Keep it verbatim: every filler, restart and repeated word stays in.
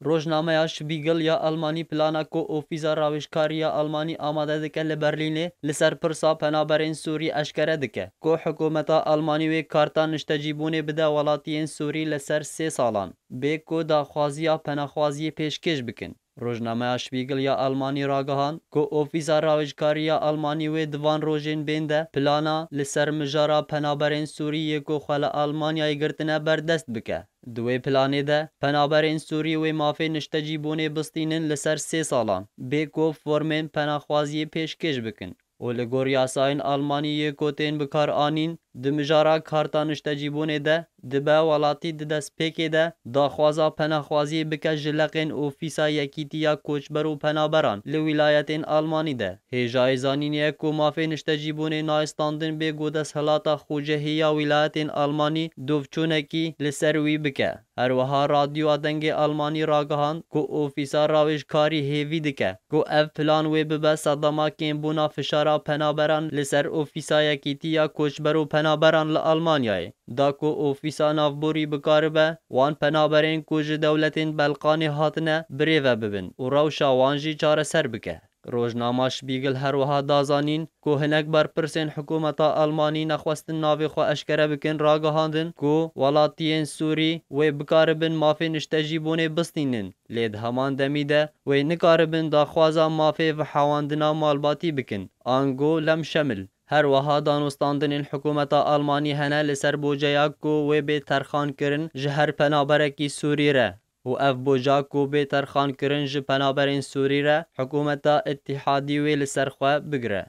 Rojnameya Spiegel ya Almanî plana ku Ofîsa Rawêjkariya Almanî amade dike li Berlînê li ser pirsa penaberên Sûrî eşkere dike, ku hikûmeta Almanî wê karta niştecîbûnê bide welatiyên Sûrî li ser sê salan, bê ku daxwaziya penaxwaziyê pêşkêş bikin. Rojnameya Spiegel ya Almanî ragihand ku Ofîsa Rawêjkariya Almanî wê di van rojên bên de plana li ser mijara penaberên Sûrî yê ku xwe li Almanyayê girtine berdest bike. Di wê planê de, penaberên Sûrî wê mafê niştecîbûnê bistînin li ser sê salan, bê ku formên penaxwaziyê pêşkêş bikin. Û li gor yasayên Almanî yê ku tên bikaranîn, di mijara karta niştecîbûnê de, dibe welatî di destpêkê de daxwaza penaxwaziyê bike ji leqên Ofîsa Yekîtiya Koçber û Penaberan li wîlayetên Almanî de. Hêjayê zanînê ye ku mafê niştecîbûnê nayê standin bê ku desthilata xwecihî ya wîlayetên Almanî dûvçûnekî li ser wî bike. Her wiha Radyoya Dengê Almanî ragihand ku Ofîsa Rawêjkarî hêvî dike ku ev plan wê bibe sedema kêmbûna fişara penaberan li ser Ofîsa Yekîtiya Koçber û Penaberan li Almanyayê, da ku Ofîsa Navborî bikaribe wan penaberên ku ji dewletên Belqanê hatine birêve bibin û rewşa wan jî çareser bike. Rojnama Spiegel her wiha da zanîn ku hinek berpirsên hikûmeta Almanî nexwestin navê xwe eşkere bikin, ragihandin ku welatiyên Sûrî wê bikaribin mafê niştecîbûnê bistînin, lê di heman demî de wê nikaribin daxwaza mafê vihewandina malbatî bikin, ango lemşemil. Her wiha danûstandinên hikûmeta Almanî hene li ser boceya ku wê bê terxankirin ji her penaberekî Sûrî re. Û ev boca ku bê terxankirin ji penaberên Sûrî re, hikûmeta Îtîhadî wê li ser xwe bigire.